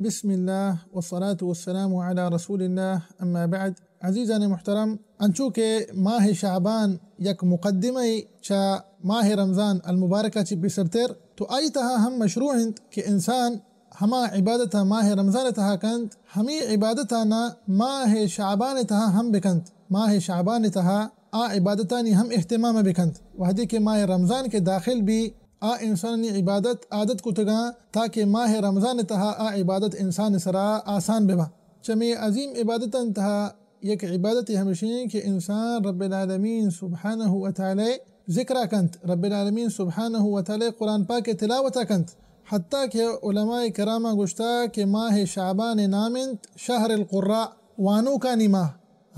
بسم اللہ والصلاة والسلام علی رسول اللہ، اما بعد۔ عزیزان محترم، انچو کہ ماہ شعبان یک مقدمہ ای چہ ماہ رمضان المبارک ء چہ پیسرتر، تو آئی تہا ہم مشروع انت کہ انسان ہما عبادت ء ماہ رمضان ء تہا کنت، ہمے عبادت ء نہ ماہ شعبان ء تہا ہم بکنت۔ ماہ شعبان ء تہا آ عبادتانی ہم اہتمام بکنت۔ وہدے کہ ماہ رمضان کہ داخل بی، آ انسانانی عبادت عادت کتگاں تاکہ ماہ رمضان ء تہا آ عبادت انسان ء سرا آسان بباں۔ چمے عظیم عبادتاں تہا یک عبادتے ہمشیں کہ انسان رب العالمین سبحانہ و تعالی ذکرا کنت، رب العالمین سبحانہ و تعالی قرآن پاک تلاوتا کنت۔ حتیٰ کہ علماء کراماں گوشتا کہ ماہ شعبان نام انت شہر القراء، وانوکانی ماہ،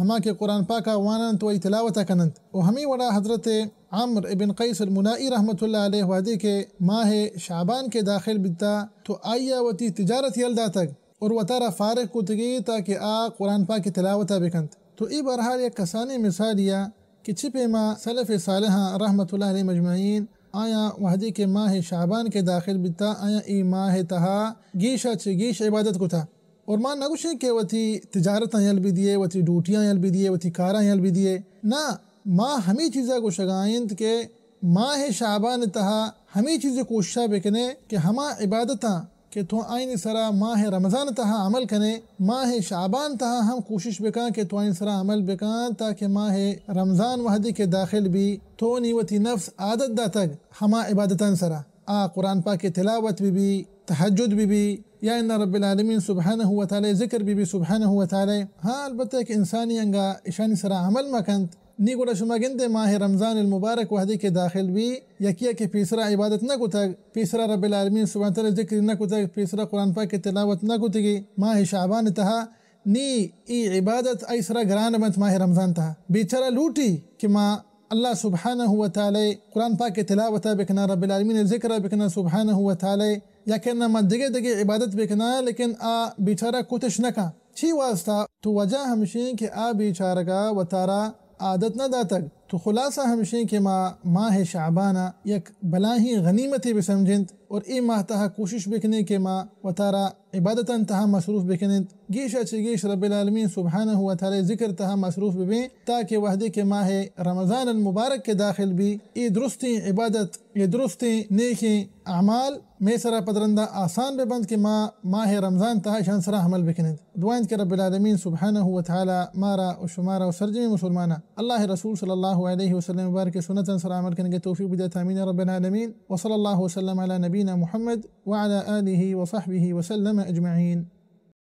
ہما کہ قرآن پاکا واننت و ای تلاوتا کننت۔ و ہمے وڑا حضرت عمرو ابن قیس الملائی رحمت اللہ علیہ وہدے کہ ماہ شعبان کہ داخل بیتا تو آئیا وتی تجارت یل داتگ اور وتارا فارغ کتگی تاکہ آ قرآن پاک تلاوتا بکنت۔ تو ای بہرحال یک کسانیں مثالیا کہ چی پیما سلف صالحاں رحمت اللہ علیہ مجمعین آیاں وہدے کہ ماہ شعبان کہ داخل بیتا آیاں ای ماہ تہا گیشا چہ گیش عبادت کتا۔ اور ما نگوشیں کہ وتی تجارتاں یل بدیے، وتی ڈیوٹیاں یل بدیے، وتی کاراں یل بدیے۔ نہ، ما ہمے چیزا گوشگا انت کہ ماہ شعبان تہا ہمے چیز کوششا بکنے کہ ہما عبادتاں کہ تو آئینی سرا ماہ رمضان تہا عمل کنے، ماہ شعبان تہا ہم کوشش بکن کہ تو آئین سرا عمل بکن تاکہ ماہ رمضان وہدی کہ داخل بی تو نی وتی نفس عادت داتگ ہما عبادتان سرا۔ آ قرآن پاک تلاوت بی بی، تہجد بی بی، یا ان رب العالمین سبحانہ و تعالی ذکر بی بی سبحانہ و تعالی۔ ہاں، البتہ کہ انسانی انگا اشانی سرا عمل مکنت، نی گڑا شما گندے ماہ رمضان المبارک وہدے کہ داخل بی، یکیا کہ پیسرا عبادت نہ کتگ، پیسرا رب العالمین سبحانہ و تعالی ذکر نہ کتگ، پیسرا قرآن پاک تلاوت نہ کتگی ماہ شعبان تہا، نی ای عبادت آئی سرا گران بنت ماہ رمضان تہا۔ بیچارہ لوٹی کہ ما اللہ سبحانہ و تعالی قرآن پاک تلاوتا بکنا، رب العالمین ذکرا بکنا سبحانہ و تعالی، یا کہ نہ ما دگہ دگہ عبادت بکنا، لیکن آ بیچارہ کتش نہ کن۔ چی واسطہ؟ تو وجہ ہمشیں کہ آ بیچارگا وتارا عادت نہ داتگ۔ تو خلاصہ ہمشیں کہ ما ماہ شعبانا یک بلاہیں غنیمتے بسمجھنت اور اے ماہ تہا کوشش بکنیں کہ ما وتارا عبادتاں تہا مصروف بکننت، گیشا چہ گیش رب العالمین سبحانہ و تعالی ذکر تہا مصروف ببیں، تاکہ وہدے کہ ماہ رمضان المبارک کہ داخل بی، اے درستیں عبادت، اے درستیں نیکیں اعمال مئے سرا پد رندا آسان ببنت کہ ما ماہ رمضان تہا اشان سرا عمل بکننت۔ دعا انت کہ رب العالمین سبحانہ و تعالی مارا و شمارا و سرجمیں مسلمانا اللہ رسول صلی اللہ علیہ وسلم مبارک سنتاں سرا عمل کنگے توفیق بدات، آمین رب العالمین۔ وصلی اللہ وسلم علی نبینا محمد وعلى آله وصحبه وسلم أجمعين.